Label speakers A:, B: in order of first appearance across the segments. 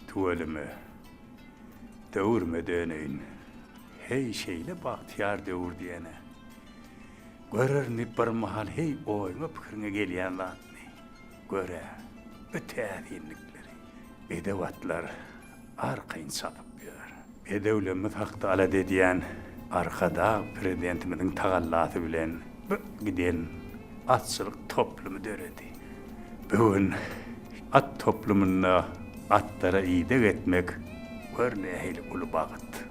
A: Tüweleme, döwrüme döneýin. Heý, şeýle bagtyýar döwür diýene. Görerini birmahal heý oýuňa-pikiriňe gelýän zatmy? Gör-ä, bu täsinlikleri. Bedew atlar arkaýyn çapyp ýör. Bedewlerimiz hakda alada edýän Arkadag Prezidentimiziň tagallasy bilen bu giden atçylyk toplumy döredi. Bu gün at toplumynda atlara ideg etmek gör nähili uly bagt.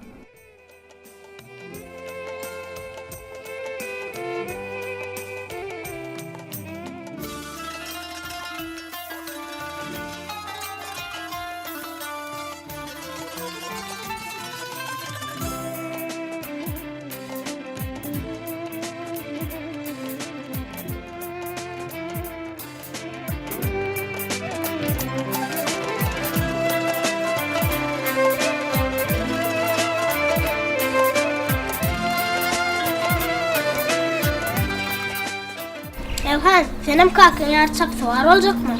B: Elhan, senem kakaň ýaly çapsowar boljakmy?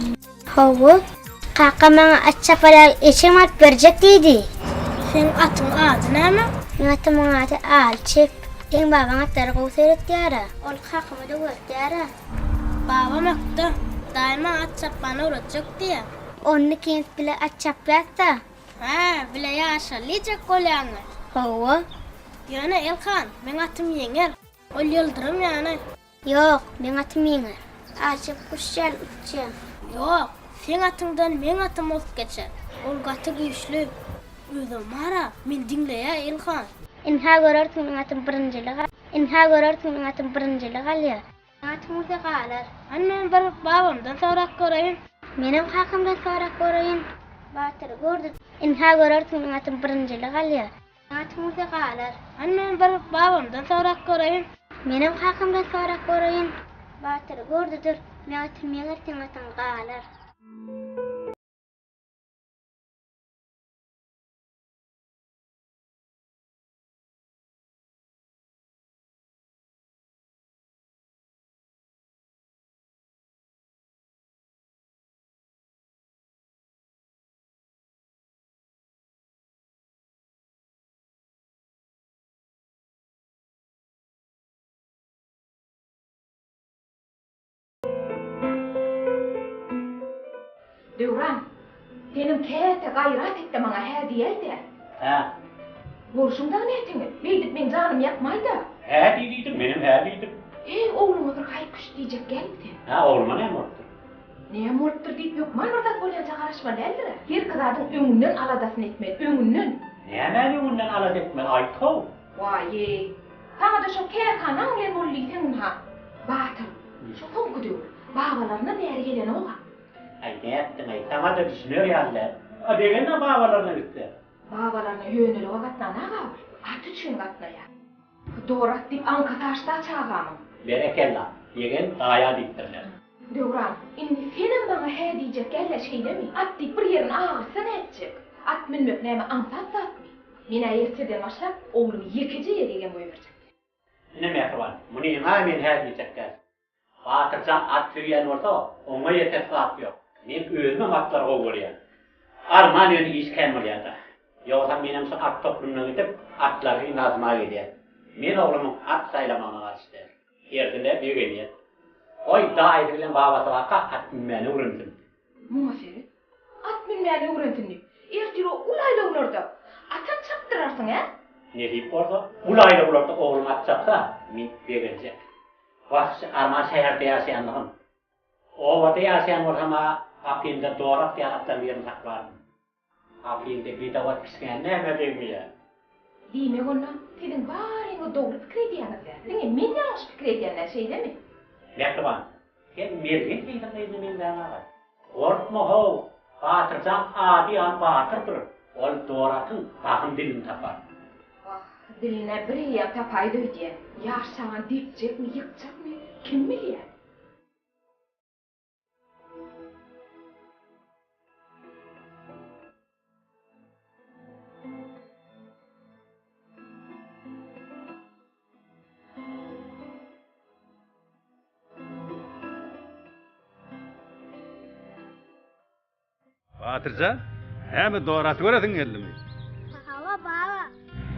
C: Hawa. Kakam maňa at çapar ýaly eşegem alyp berjek diýdi.
B: Seň atyň ady näme?
C: Meň atymyň ady Alçyp. Seň babaň atlary gowy seretýär-ä. Ol kakama-da öwretýär-ä.
B: Babam ökde. Daýym maňa at çapmany öwretjek diýýär.
C: Onda ikimiz bile at çapýas-da.
B: Hä, bile ýaşaly diýjek bolýaňmy?
C: Hawa.
B: Ýöne, Elhan, meň atym ýeňer. Ol ýyldyrym ýaly.
C: Ýok, meň atym ýeňer. Aşyk guş ýaly uçýaň.
B: Ýok, seň atyňdan meň atym ozup geçer. Ol gaty güýçli. Özem bar-a, meni diňleýär, Elhan.
C: Ynha görersiň, meň atym birinjilik Ynha görersiň, meň atym birinjilik alýar. Atyň bolsa galar.
B: Hany men bir babamdan sorap göreýin.
C: Menem kakamdan sorap göreýin. Batyr, gördi. Ynha görersiň, meň atym birinjilik alýar. Atyň bolsa galar.
B: Hany men bir babamdan sorap göreýin.
C: Menem kakamdan sorap göreýin. Batyr, gördi dur. Meň atym ýeňer, seň atyň galar.
D: Döwran, senem käte gaýrat et-de maňa hä diýäý-dä.
E: Hä.
D: Bolşuň dagy näteňet? Beýdip meň janym ýakmaý-da.
E: Hä diý diýdim, menem hä diýdim.
D: Heý, ogluňa bir haý-küş diýjek gälmi sen?
E: Hä, ogluma näme bolupdyr?
D: Näme bolupdyr diýip hökman bir zat bolýança garaşmaly däldir-ä. Herki zadyň öňünden aladasyny etmeli, öňünden.
E: Nämäni öňünden alada etmeli, aýt-how?
D: Waý-eý, saňa-da şo kärhanaň bilen boldy diýseň ynha. Batyr, şo soňky döwür babalaryna bäri gelenok-a.
E: Aý, nätdiň-aý, saňa-da düşüner ýaly däl. A degende babalaryna gitse.
D: Babalaryna ýönelige gatnanag-a ol, at üçin gatnaýar. Dorat diýip aňkasy açd-a çagamyň.
E: Berekella, ýegen daýa diýipdirler.
D: Döwran, indi senem maňa hä diýjek gel-ä şeýlemi? At diýip bir ýerini agyrtsa nätjek? At münmek näme aňsat zatmy? Men-ä ertirden başlap oglumy ýekeje ýere ýegen goýberjek däl.
E: Ine mähriban, munyňa men hä diýjek däl. Batyrjan at söýýän bolsa, oňa ýetesi zat ýok. Men özümem atlary gowy görýän. Arman ýöne iş kän bolýar-da. Ýogsam menem şu at toplumyna gidip, atlary synlasyma gelýär. Men oglumyň at saýlamagyna garşy däl. Tersine begenýän. Goý, daýysy bilen babasy barka at münmäni öwrensin.
D: Muňa seret. At münmäni öwrensin diýip, ertir o uly aýlawlarda atam çapdyrarsyň, ä?
E: Nesip bolsa, uly aýlawlarda oglum at çapsa, men begenjek. Wah, şu arman şäherde ýaşaýanlygym. Obada ýaşaýan bolsam-a, gapymda dorak ýaly atlaryň birini saklardym. Gapyňda bedewat pişgän nämä degmeýär?
D: Diýmek onda siziň baryňyz dogry pikir edýäňiz-dä? Diňe men ýalňyş pikir edýän-dä, şeýlemi?
E: Mähriban, sen Mergen seýsiň gyzyna meňzäň-aý. Gorkma how, Batyrjan ady ýaly batyrdyr, ol Doratyň bahym dilini tapar.
D: Wah, dilin-ä bireýýäm tapaýdy öýdýän. Ýaş çagany depjekmi, ýykjakmy, kim bilýär?
A: Batyrjan, näme Doraty göresiň geldimi?
C: Hawa, baba.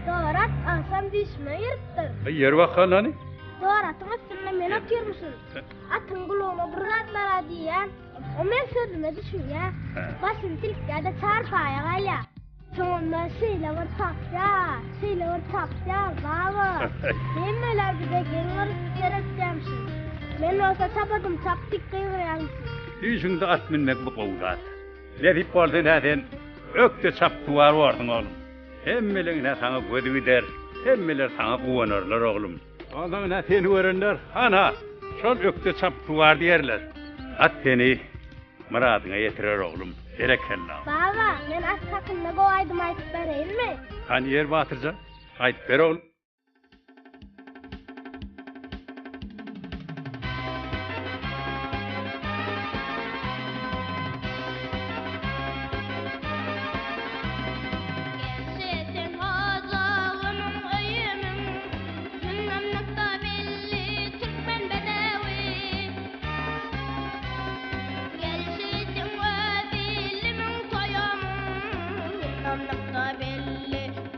C: Dorat agşam düýşüme giripdir.
A: Aý, ýör bakalyn hany.
C: Doratyň üstünde men otyrmyşyn. Atyň gulagyna bir zatlar-a diýýän. O meň sözüme düşünýär. Başyny silkýär-de çarpaýa galýar. Soňundan şeýle bir çapýar, şeýle bir çapýar, baba. Hemmeler bize geň görüp seretýärmişin. Men bolsa çapadym çap diýip gygyrýarmyşyn.
A: Düýşüňde at münmek bu gowy zat. Nesip bolsa ine sen ökde çapsuwar borsuň oglum. Hemmeleň ine saňa gözi gider, hemmeler saňa guwanarlar oglum. Onsoň ine seni görenler, hana, şol ökde çapsuwar diýerler. At seni myradyňa ýetirer oglum. Berekella.
C: Baba, men at hakynda gowy aýdym aýdyp bereýinmi?
A: Hany ýer Batyrjan, aýdyp ber oglum.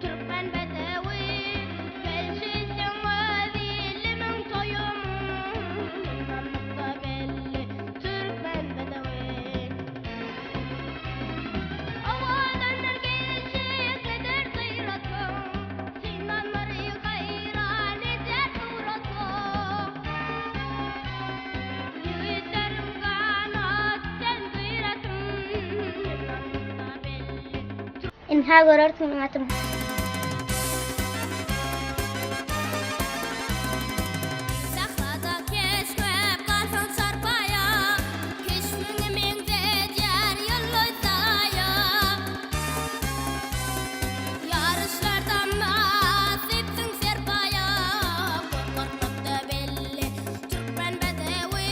C: Türkmen bedewi Gelşisiň öz ilimiň toýumyň Ýyndamlykda belli türkmen bedewi. Owadandyr gelşiklidir syratyň, Synanlary haýran edýär suratyň. Ýigitleriň ganat sen gyratym, Ýyndamlykda belli Ynha görersiň atym.
F: Sährada keşmep galsaň çarpaýa, Keşbiňi meňzedýär ýyldyz aýa. Ýaryşlarda mynasypsyň serpaýa, Gorkaklykda belli türkmen bedewi.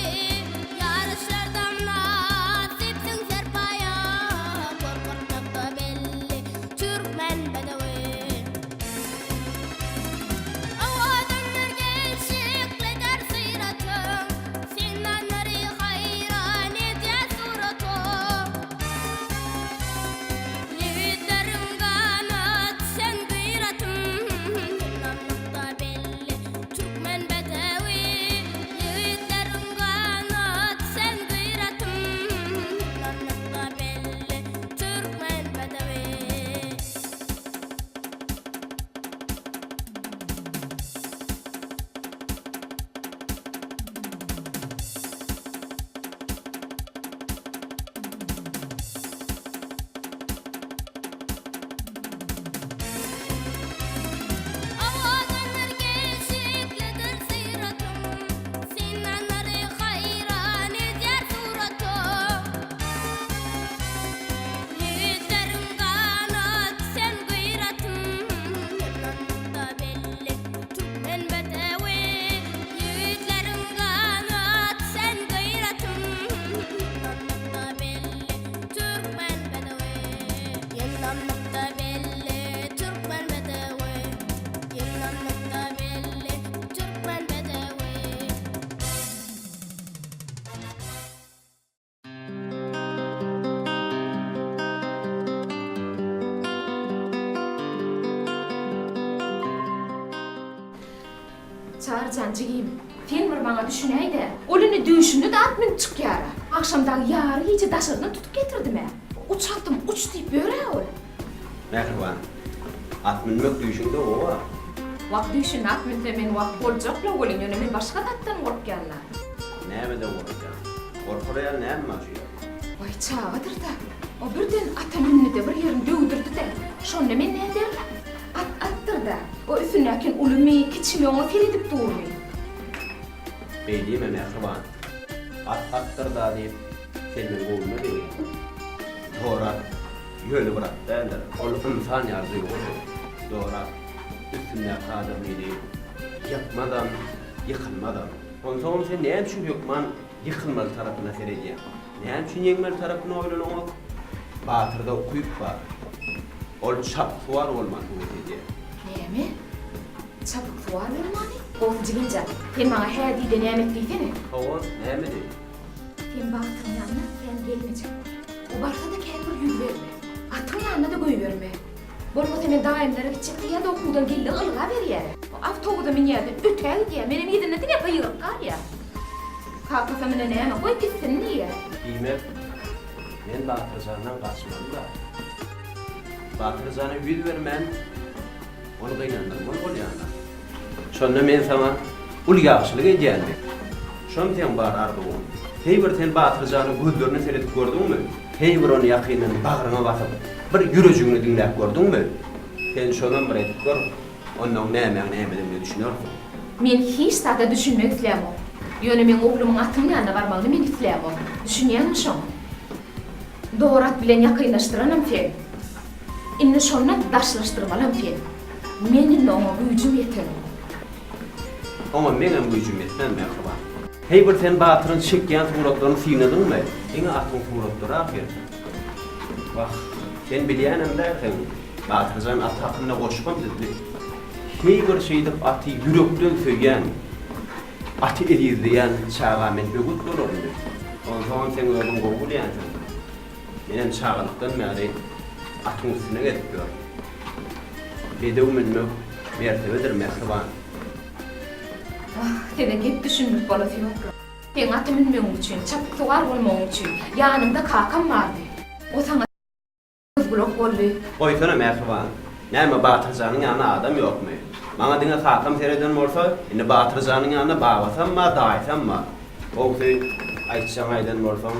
F: Ýaryşlarda mynasypsyň serpaýa, Gorkaklykda belli türkmen bedewi. Owadandyr gelşiklidir syratyň, Synlanlary haýran edýär suratyň. Ýigitleriň ganat sen gyratym, Ýyndamlykda belli türkmen bedewi. Ýigitleriň ganat sen gyratym, Ýyndamlykda belli türkmen bedewi. Owadandyr gelşiklidir syratyň, Synanlary haýran edýär suratyň. Ýigitleriň ganat sen gyratym, Ýyndamlykda belli türkmen bedewi. Ýigitleriň ganat sen gyratym, Ýyndamlykda belli türkmen bedewi. Ýyndamlykda belli türkmen bedewi. Ýyndamlykda belli türkmen bedewi.
D: Çary jan jigim, sen bir maňa düşünäý-dä. Ol indi düýşünde-de at münüp çykýar-a. Agşam dagy ýary gije daşardan tutup getirdim-ä. Uç atym, uç diýip ýör-ä ol.
G: Mähriban, at münmek düýşüňde gowy-a.
D: Wah, düýşünde at münse men wah boljak-la welin, ýöne men başga zatdan gorkýan-la.
G: Nämeden gorkýaň? Gorkar ýaly näme bar şu ýerde?
D: Waý, çagadyr-da. O birden ata mündi-de, bir ýerini döwdürdi-de. Şonda men näderin? At atdyr-da. O üstündäkin ulumy, kiçimi oňa seredip durmy?
G: Beý diýme, mähriban. At atdyr-da diýip, sen meň göwnüme degýäň. Dogry at ýöne bir at däldir. Ol ynsan ýaly duýgurdyr. Dogry at üstündäki adamyny ýykmazam, ýykylmazam. Onsoňam sen näme üçin hökman ýykylmaly tarapyna seredýäň? Näme üçin ýeňmeli tarapyny oýlanaňok? Batyrda ukyp bar. Ol çapyksuwar bolmany höwes edýär.
D: Näme? Çapyksuwar bolmany? Gowusy jiginjan, sen maňa hä diý-de näme et diýsene.
G: Hawa, näme diý?
D: Sen Batyryň ýanyna kän gelmejek bol. O barsa-da kän bir ýüzüne. goýberme. Bolmasa men daýymlara gitjek diýýär-de okuwdan geldi ylgaberýär. Awtobusa münýär-de ötä gidýär. Menem yzynda diňe gygyryp galýar. Kakasam ine näme, goý gitsin diýýär.
G: Diýmek, men Batyrjandan gaçmaly-da. Batyrjana ýüz bermän, ony gynandyrmaly bolýan-da. Şonda men saňa uly ýagşylyk edýänmi? Şomy seň bar arzuwyň? Heý bir sen Batyr janyň gözlerine seredip gördüňmi? Heý bir ony ýakyndan bagryňa basyp, bir ýürejigini diňläp gördüňmi? Sen şonam bir edip gör, onnoň nämäň nämedigine düşünersiň.
D: Men hiç zada düşünmek islämok. Ýöne meň oglumyň atyň ýanyna barmagyny men islämok. Düşünýäňmi şoňa? Dogry at bilen ýakynlaşdyranam sen. Indi şondan daşlaşdyrmalam sen. Men indi oňa güýjüm ýetenok.
G: Oňa meňem güýjüm ýetmez, mähriban. Heý bir sen Batyryň çekýän suratlaryny synladyňmy? Diňe atyň suratlary ahyr. Wah, sen bilýänem dälsiň. Batyrjan at hakynda goşgam düzdi. Heý bir şeýdip aty ýürekden söýýän, aty ezizleýän çaga men böwet bolarynmy? Onsoňam seň özüň gowy bilýänsiň. Menem çagalykdan bäri atyň üstünde gezip ýörün. Bedew münmek mertebedir, mähriban.
D: Wah, size gep düşündirip bolasy ýok-la. Seň ata münmegiň üçin, çapyksuwar bolmagyň üçin ýanyňda kakam bardy. O saňa göz-gulak boldy.
G: Goýsana, mähriban. Näme, Batyr janyň ýanynda adam ýokmy? Maňa diňe kakam sereden bolsa, indi Batyr janyň ýanynda babasam bar, daýysam bar. Gowusy, aýtjagyňy aýdan bolsaň,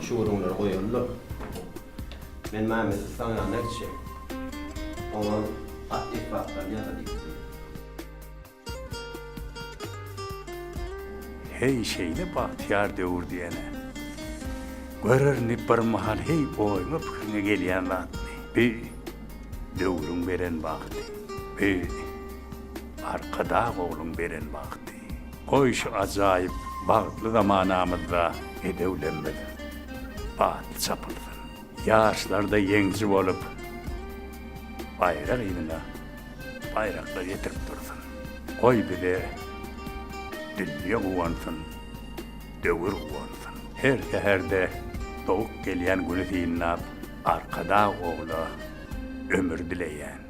G: şu gürrüňleri goýaly-da. Men Mämmet ussaň ýanyna gitjek. Oňa at esbaplaryny ýasa diýipdim.
A: Heý, şeýle bagtyýar döwür diýene. Görerini birmahal heý oýuňa-pikiriňe gelýän zatmy? Bi döwrüň beren bagty. Bi Arkadag ogluň beren bagty. Goý şu ajaýyp bagtly zamanamyzda bedewlerimiz batly çapylsyn. Ýaşlar-da ýeňiji bolup, baýrak yzyna baýraklar getirip dursun. Goý bize dünýe guwansyn, döwür guwansyn. Her säherde dogup gelýän Güni synlap, Arkadag ogla ömür dileýän.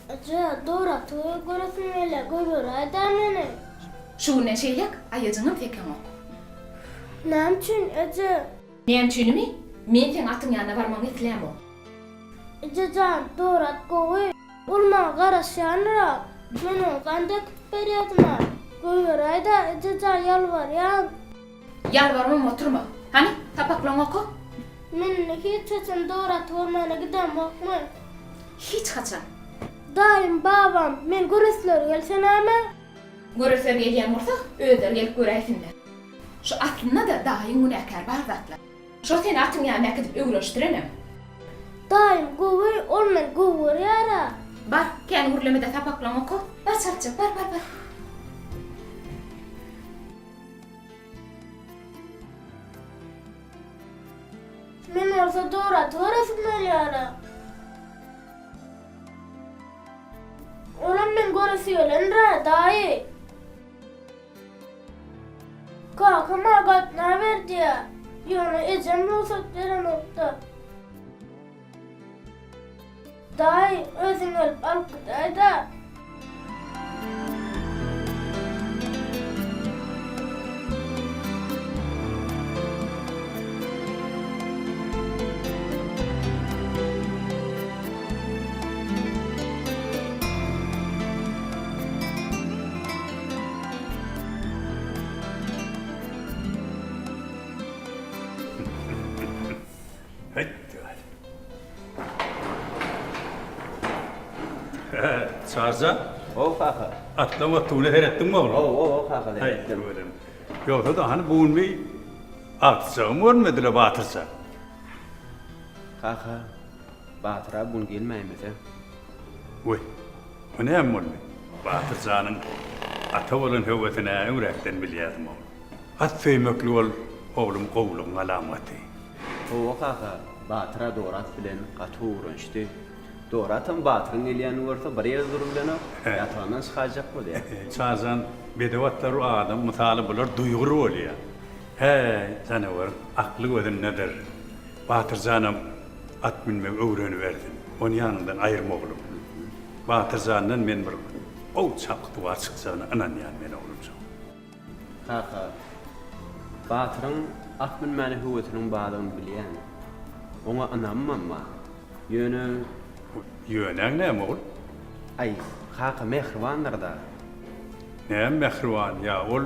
B: Eje, Doraty göresim gelýär, goýberäý-dä meni.
D: Şu günden şeýläk aýajyňam sekeňok.
B: Näme üçin, eje?
D: Näme üçinimi? Men seň atyň ýanyna barmagyňy islämok.
B: Eje jan, Dorat gowy. Ol maňa garaşýandyr-a. Men oňa gan döküp berýärdim-ä. Goýberäý-dä, eje jan, ýalbarýan.
D: Ýalbarmam oturma. Hany, sapaklaňy oka.
B: Men indi hiç haçan dogry aty görmäne gidemokmy?
D: Hiç haçan.
B: Daýym, babam, meni göresleri gelse näme?
D: Göresleri gelýän bolsa, özleri gelip göräýsinler. Şu aslynda-da daýyň günäkär bar zatlar. Şo seni atyň ýanyna äkidip öwrenişdirenem.
B: Daýym gowy, ol meni gowy görýär-ä.
D: Bar, kän gürleme-de sapaklaňy oka. Bar çaltjak, bar, bar, bar.
B: Men bolsa Doraty göresim gelýär-ä. Olam meň göresi gelendir-ä, daýy. Kakam-a gatnaber diýýär. Ýöne ejem rugsat berenok-da. Daýy, özüň gelip alyp gidäý-dä.
A: Çarja.
G: How kaka.
A: Atlaň otugyna seretdiňmi oglum?
G: How, how, kaka seretdim.
A: Ýogsa-da hany bu gün bir agtyjagym görünmedi-le Batyrja.
G: Kaka, Batyr-a bu gün gelmäýmese.
A: Weý, o näme boldy? Batyr janyň ata bolan höwesini-ä öňräkden bilýärdim oglum. At söýmeklik ol oglum gowulygyň alamaty.
G: Hawa kaka, Batyr-a Dorat bilen gaty öwrenişdi. Doratam Batyryň gelýänini görse bir ýerde durubilenok, ýatagyndan çykaýjak bolýar.
A: Çarjan, bedew atlar adam mysaly bular duýgur bolýar. Häý, janaweriň akly gözündedir. Batyr janam at münmegi öwrenibersin. Ony ýanyňdan aýyrma oglum. Batyr jandan men bir gowy çapyksuwar çykjagyna ynanýan men oglumjyk.
G: Kaka, Batyryň at münmäne höwesiniň bardygyny bilýän. Oňa ynamymam bar. Ýöne.
A: Ýönäň näme ogul?
G: Aý, kaka mähribandyr-da.
A: Näme mähriban ýa ol?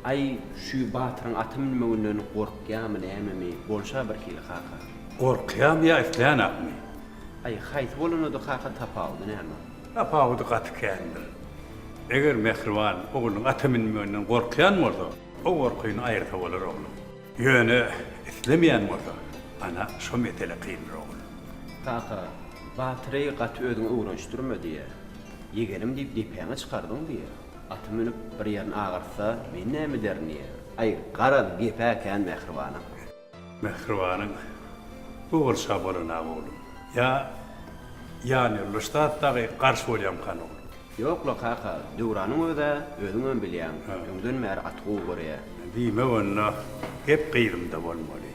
G: Aý, şü Batyryň ata münmeginden gorkýamy nämemi, bolşa birhili kaka.
A: Gorkýamy ýa islänakmy?
G: Aý, haýsy bolanda-da kaka tapawudy näme?
A: Tapawudy gaty kändir. Eger mähriban oglunyň ata münmeginden gorkýan bolsa, o gorkyny aýyrsa bolar oglum. Ýöne islemeýän bolsa, ana şo mesele kyndyr ogul.
G: Kaka, Batyry gaty özüňe öwrenişdirme diýýä. Ýegenim diýip depäňe çykardyň diýýä. Ata münüp bir ýerini agyrtsa, men näme ederin diýýä. Aý, garaz, gep-ä kän mähribanyň.
A: Mähribanyň bu bolşa bolan-a oglum. Ýa ýanýoldaş zat dagy garşy bolýamkan oglum?
G: Ýok-la kaka, Döwranyň öz-ä, özüňem bilýäň, öňden bäri aty gowy görýä.
A: Diýmek onda gep gyzymda bolmaly.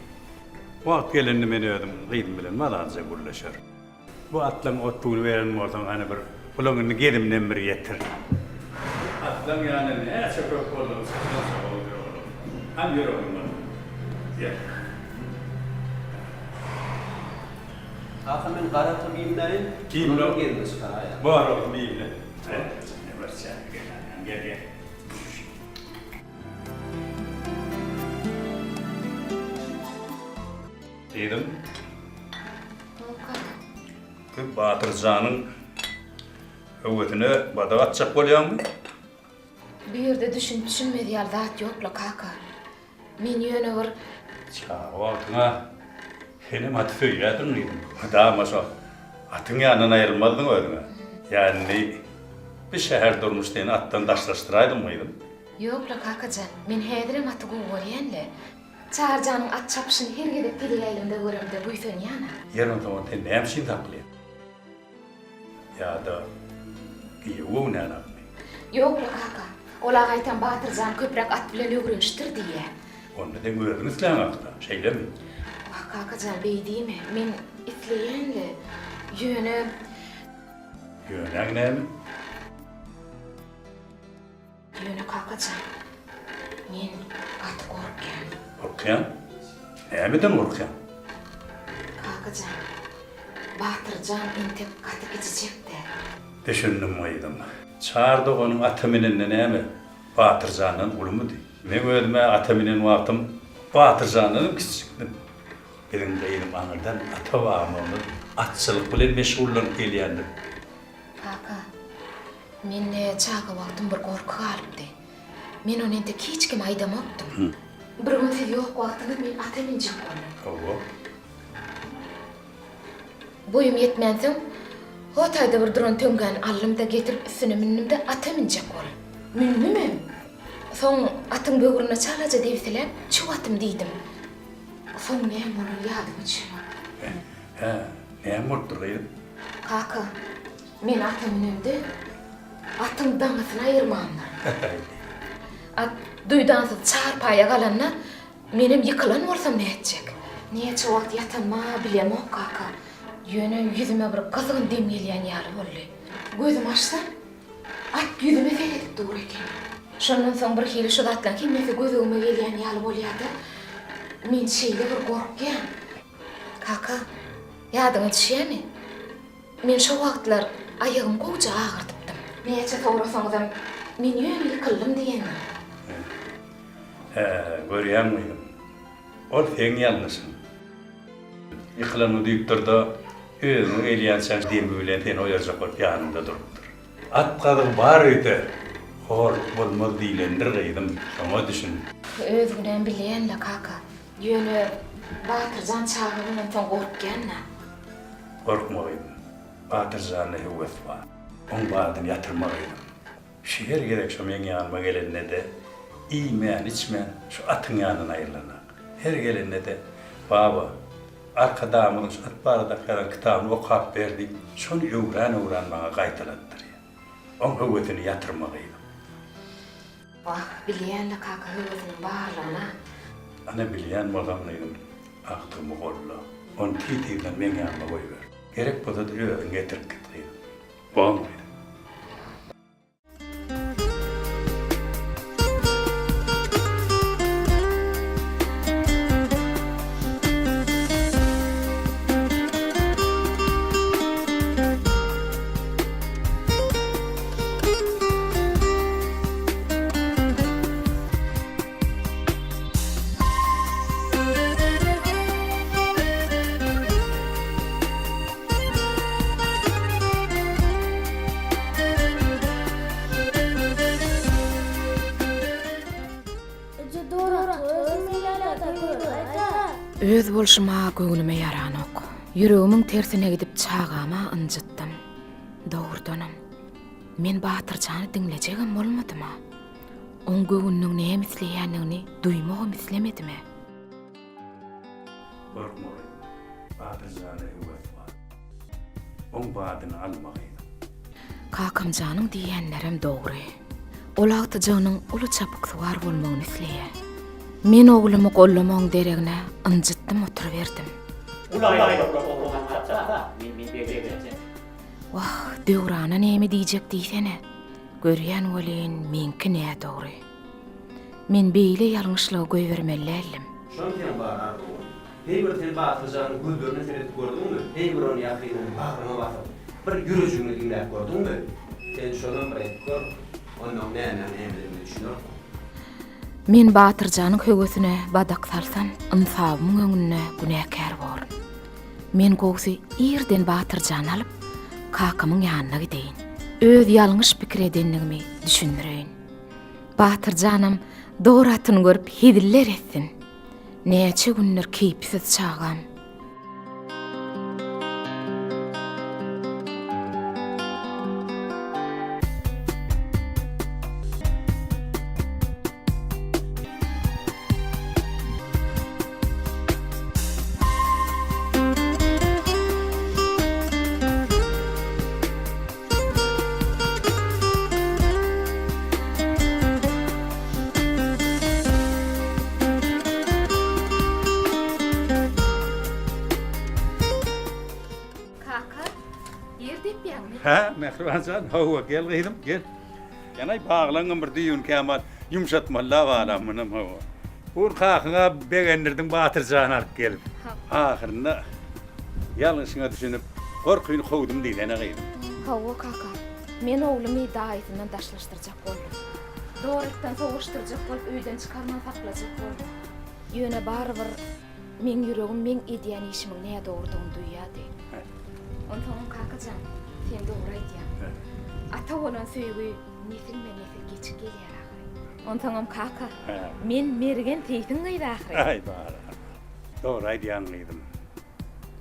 A: Wagt gelende men özüm gyzym bilen mazalyja gürleşerin. Bu atlaň otlugyny beren bolsaň hany bir bulaň indi geziminem bir ýetir. Atlaň ýanyna näçe köp boldugyça şonça gowudyr oglum. Hany ýör oglum bana. Gel.
G: Kaka men gara ata biýmläýin.
A: Biýmle.
G: Ondan gezime çykaraýyn.
A: Bar oglum biýmle. Gel bir çäge gel gel gel. Gyzym. Bu Batyr janyň höwesine badak atjak bolýaňmy?
D: Bu ýerde düşünip-düşünmez ýaly zat ýok-la, kaka. Men ýöne bir.
A: Çaga wagtyň-a senem aty söýýärdiň gyzym. Mydama şo atyň ýanyndan aýrylmazdyň özüň-ä. Ýa indi bu şäher durmuş seni atdan daşlaşdyraýdymy gyzym?
D: Ýok-la, kaka jan, men häzirem aty gowy görýän-le. Çarjanyň at çapyşyny her gezek teleýaýlymda göremde buýsanýan-a.
A: Ýer onsoň ony sen näme üçin saklaýaň? Ýa-da giýew göwnänakmy?
D: Ýok-la kaka, ol-a gaýtam Batyr jan köpräk at bilen öwrenişdir diýýä.
A: Onda seň özüň isläňakda, şeýlemi?
D: Wah, kaka jan, beý diýme, men isleýän-le, ýöne.
A: Ýöneň näme?
D: Ýöne kakajan, men gaty gorkýan.
A: Gorkýaň? Nämeden gorkýaň?
D: Kakajan, Batyrjan entek gaty kiçijek-dä.
A: Düşündim gyzym. Çar doganyň ata minende näme, Batyrjandan ulumydy? Meň özüm-ä ata minen wagtym Batyrjandanam kiçijikdim. Biziň gyzym aňyrdan ata-babamyz atçylyk bilen meşgullanyp gelýändir.
D: Kaka, mende çaga wagtym bir gorky galypdy. Men ony entek hiç kime aýdamokdym. Bir gün siz ýok wagtyňyz men ata münjek boldum.
A: Hawa.
D: Boýum ýetmänsoň, ho taýda bir duran töňňäni aldym-da getirip üstüne mündüm-de ata münjek boldum. Mündümem. Soň atyň böwrüne çalaja debsiläp, çüw atym diýdim. Soň näme bolany ýadyma düşenok.
A: Hä, näme bolupdyr gyzym?
D: Kaka, men ata münemde, atyň daňysyny aýyrmandyryn. At duýdansyz çarpaýa galanda, menem ýykylan bolsam nätjek? Näçe wagt ýatanymy-a bilemok, kaka. Ýöne ýüzüme bir gyzgyn dem gelýän ýaly boldy. Gözümi açsam, at ýüzüme seredip dur eken. Şondan soň birhili şu zatlaryň hemmesi göz öňüme gelýän ýaly bolýar-da, men şeýle bir gorkýan. Kaka, ýadyňa düşýärmi? Men şo wagtlar aýagymy gowja agyrdypdym. Näçe sorasaňyzam, men ýöne ýykyldym diýendim.
A: Hä, görýäňmi gyzym, ol seň ýalňyşyň. Ýykylanyňy duýupdyr-da, özüňe gelýänçäň demi bilen seni oýarjak bolup ýanyňda durupdyr. At gazygy bar öýde, horluk bolmaz diýlendir gyzym, şoňa düşün.
D: Öz günämi bilýän-le, kaka. Ýöne Batyrjan çaga bolansoň gorkýan-da.
A: Gorkma gyzym. Batyrjanda höwes bar. Oň badyny ýatyrma gyzym. Şu her gezek şo meň ýanyma gelende-de, iýmän-içmän şu atyň ýanyndan aýrylanak. Her gelende-de, Baba, Arkadagymyzyň şu at baradaky ýazan kitabyny okap ber diýip, şony öwran-öwran maňa gaýtalatdyrýar. Oň höwesini ýatyrma gyzym.
D: Wah, bilýän-le kaka höwesiniň barlygyna.
A: Ana bilýän bolsaň gyzym, agtygymy golla. Ony tiz-tizden meň ýanyma goýber. Gerek bolsa-da özüň getirip git gyzym. Bormy gyzym?
D: Öz bolşum-a göwnüme ýaranok. Ýüregimiň tersine gidip çagama ynjytdym. Dogrudanam, men Batyrjany diňlejegem bolmadym-a. Oň göwnüniň näme isleýändigini duýmagam islemedim-ä.
A: Gorkma gyzym, Batyr jana höwes bar. Oň badyny alma gyzym.
D: Kakamjanyň diýýänlerem dogry. Ol agtyjagynyň uly çapyksuwar bolmagyny isleýär. Men oglumy gollamagyň deregine ynjytdym oturyberdim.
E: Uly aýlyklar ogluňa çatsa, men men begenjek.
D: Wah, Döwrana neme diýjek diýsene. Görýän welin, meňki nädogry. Men beýle ýalňyşlygy goýbermeli däldim.
G: Şon seň bar arzuwyň. Heý bir sen Batyrjanyň gözlerine seredip gördüňmi? Heý bir ony ýakyndan bagryňa basyp, bir ýürejigiňi diňläp gördüňmi? Sen şonam bir edip gör, onnoň nämäň nämedigine düşünersiň.
D: Men Batyrjanyň höwesine badak salsam, ynsabymyň öňünde günäkär borun. Men gowsy irden Batyrjany alyp, kakamyň ýanyna gideýin. Öz ýalňyş pikir edenligimi düşündireýin. Batyrjanam dor atyny görüp heziller etsin. Näçe gündür keýpsiz çagam. Kaka, ýer depýäňmi?
A: Hä, Mähriban jan, hawa, gel gyzym, gel. Ýanaý baglaňam bir düýbüni kämal ýumşatmaly-la balam munam hawa. Bu gün kakyňa begendirdiň Batyr jany alyp gelip. Ahyrynda ýalňyşyňa düşünip, gorkyny kowdum diýsene gyzym.
D: Hawa kaka, men oglumy daýysyndan daşlaşdyrjak boldum. Dorotdan sowaşdyrjak bolup öýden çykarman saklajak boldum. Ýöne barybir Meň ýüregim meň edýän işimiň nädogrudygyny duýýardy. Onsoňam kaka jan, sen dogry aýdýaň. Ata bolan söýgi nesilme-nesil geçip gelýär ahyry. Onsoňam kaka, men Mergen seýsiň gyzy ahyry.
A: Aý, bar-a. Dogry aýdýaň gyzym.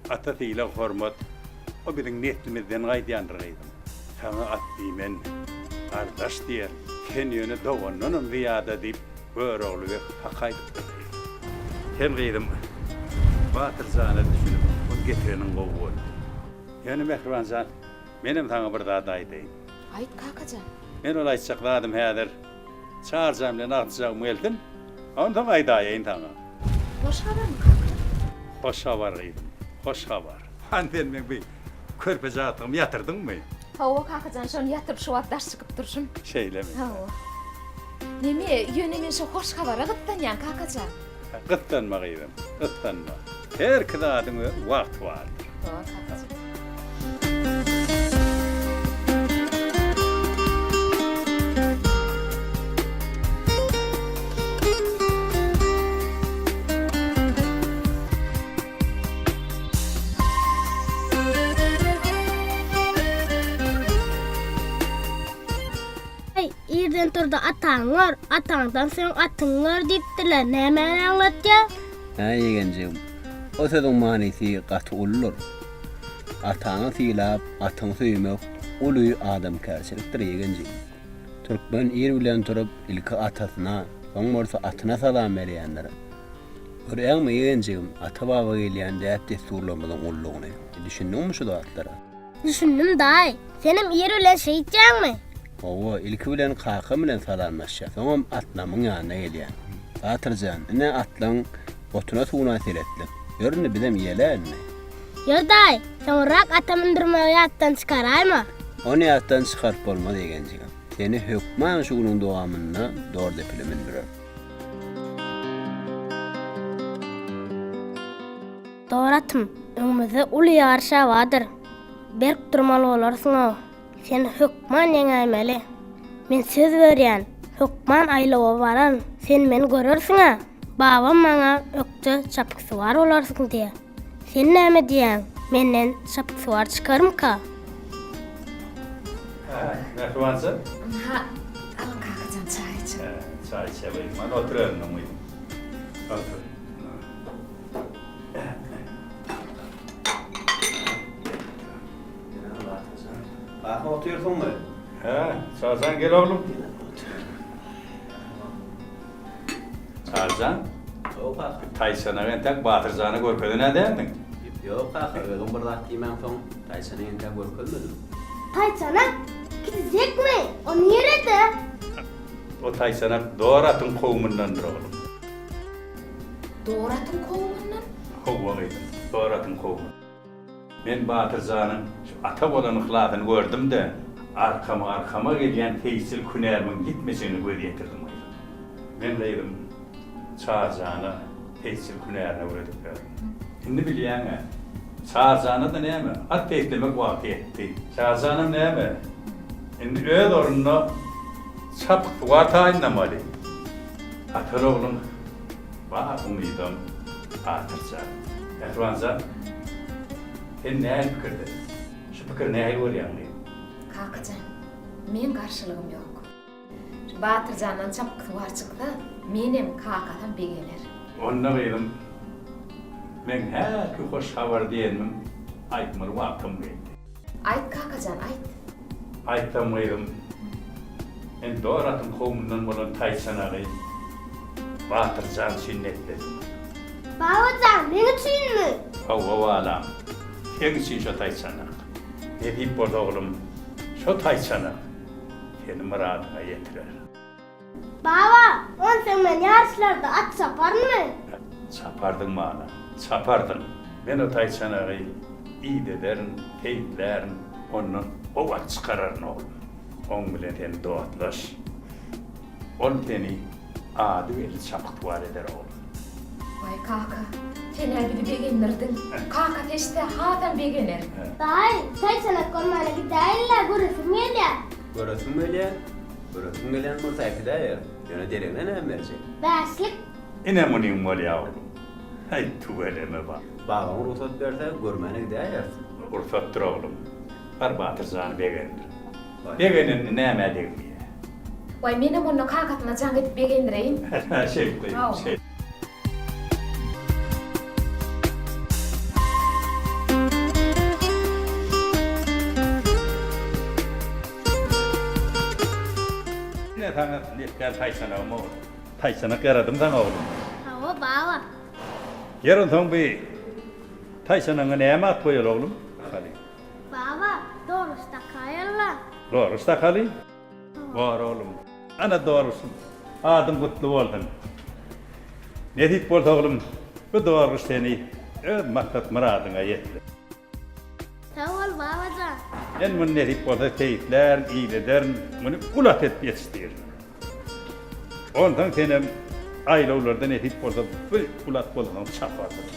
A: Ata sylag-hormat, o biziň neslimizden gaýdýandyr gyzym. Saňa at diýmen, gardaş diýerin. Sen ýöne dogandanam zyýada diýip, Görogly beg hak aýdypdyr. Sen gyzym, Batyr jana düşünip, ony getireniň gowy boldy. Ýöne Mähriban jan, menem saňa bir zat aýdaýyn.
D: Aýt, kaka jan.
A: Men ol aýtjak zadym häzir Çarjan bilen agtyjagym gelsin, onsoň aýdaýaýyn saňa.
D: Hoş habarmy, kaka?
A: Hoş habar gyzym, hoş habar. Hany sen meň bi körpeje agtygymy ýatyrdyňmy?
D: Hawa, kaka jan, şony ýatyryp şu wagt daş çykyp durşum.
A: Şeýlemi?
D: Hawa. Neme, ýöne men şo hoş habara gyssanýan, kaka jan.
A: Gyssanma gyzym, gyssanma. Herki zadyň öz wagty bardyr.
D: Hawa, kaka jan.
B: Eý, irden tur-da ataňy gör, ataňdan soň atyňy gör diýipdirler, nämäni aňlatýar?
G: Hä, ýegenjigim, o sözüň manysy gaty uludyr. Ataňy sylap, atyňy söýmek uly adamkärçilikdir, ýegenjigim. Türkmen ir bilen turup, ilki atasyna, soň bolsa atyna salam berýändir. Görýäňmi, ýegenjigim, ata-baba gelýän däp-dessurlarymyzyň ululygyny. Düşündiňmi şu zatlara?
B: Düşündim, daýy. Senem ir bilen şeýtýäňmi?
G: Hawa, ilki bilen kakam bilen salamlaşýan, soňam atnamyň ýanyna gelýän. Batyr jan, ine atlaň otuna-suwuna seretlik. Ýör indi bizem iýeli-ä indi.
C: Ýör daýy, soňrak ata mündürmegi ýatdan çykaraýma.
G: Ony ýatdan çykaryp bolmaz ýegenjigim. Seni hökman şu günüň dowamynda Dordepile mündürerin.
B: Dogry atym, öňümizde uly ýaryş-a bardyr. Berk durmaly bolarsyň-ow. Sen hökman ýeňäýmeli. Men söz berýän, hökman aýlawa bararyn. Sen meni görersiň-ä, babam maňa ökde çapyksuwar bolarsyň diýýär. Sen näme diýýäň, menden çapyksuwar çykarmyka?
A: Hä, Mähribanjan.
D: Ynha, alyň kakajan çaý içiň.
A: Hä, çaý içeli. Mana otur özüňem gyzym. Otur.
G: Kaka otyrsyňmy?
A: Hä, Çarjan gel oglum. Çarjan?
G: Ýok kaka.
A: Taýçanak entäk Batyrjana görkezen-ä däldiň?
G: Ýok kaka, özüň bir zat diýmäňsoň, taýçanak entäk görkezmedim.
C: Taýçanak kiçijekmi? O nirede?
A: O taýçanak dor atyň kowumyndandyr oglum.
D: Dor atyň kowumyndan?
A: Hawa gyzym, dor atyň kowumundan. Men Batyr janyň şu ata bolan yhlasyny gördüm-de, arkama-arkama gelýän seýisçilik hünärimiň ýitmejegine göz ýetirdim gyzym. Men gyzym Çary jana seýisçilik hünärini öwredip berdim. Indi bilýäň-ä, Çary jana-da näme, at seýislemek wagty ýetdi. Çary janam näme, indi öz ornuna çapyksuwar taýynlamaly. Ataly ogluň bar umydam Batyr jan. Mähriban jan, sen nähili pikirde? Şu pikiri nähili görýäň gyzym?
D: Kakajan, meň garşylygym ýok. Şu Batyr jandan çapyksuwar çyksa, menem, kakasam begener.
A: Onda gyzym, meň häki hoş habar diýenimiň aýtmaly wagtym geldi.
D: Aýt kakajan, aýt.
A: Aýtsam gyzym, men dor atyň kowumyndan bolan taýçanagy Batyr jan üçin netledim.
C: Babajan, meň üçinmi?
A: Hawa balam, seň üçin şo taýçanak. Nesip bolsa oglum, şo taýçanak seni myradyňa ýetirer.
C: Baba, onsoň men ýaryşlarda at çaparynmy?
A: Çapardyň balam, çapardyň. Men o taýçanagy idederin, seýislärin, ondan gowy at çykararyn oglum. Oň bilen sen dostlaş. Ol seni ady belli çapyksuwar eder oglum.
D: Waý kaka, sen-ä bizi begendirdiň. Kakasy eşitse hasam begener.
C: Daýy, taýçanak görmäne gidäýeli-le, göresim gelýär.
G: Göresiň gelýär? Göresiň gelýän bolsa äkidäýer. Ýöne deregine näme berjek?
C: Bäşlik.
A: Ine munyň bolýa oglum. Häý tüweleme bak.
G: Babaň rugsat berse görmäne gidäýeris.
A: Rugsatdyr oglum. Bar Batyr jany begendir. Begenende nämä degmeýär.
D: Waý menem onda kakasyna jaň edip begendireýin.
A: Hä şeýt gyzym şeýt. Ine saňa netgär taýçanagym oglum. Taýçanak ýaradym saňa oglum.
C: Hawa baba.
A: Ýer onsoň bi taýçanagyňa näme at goýaly oglum?
C: Baba, doruş dakaýaly-la.
A: Doruş dakaly? Bor oglum. Ana doruşym. Adyň gutly bolsun. Nesip bolsa oglum, bu doruş seni öz maksat-myradyňa ýetirer.
C: Sag bol babajan.
A: Men muny nesip bolsa seýislärin, idederin, muny uly at edip ýetişdirin. Onsoň senem aýlawlarda nesip bolsa bu uly at bolsaň çaparsyň.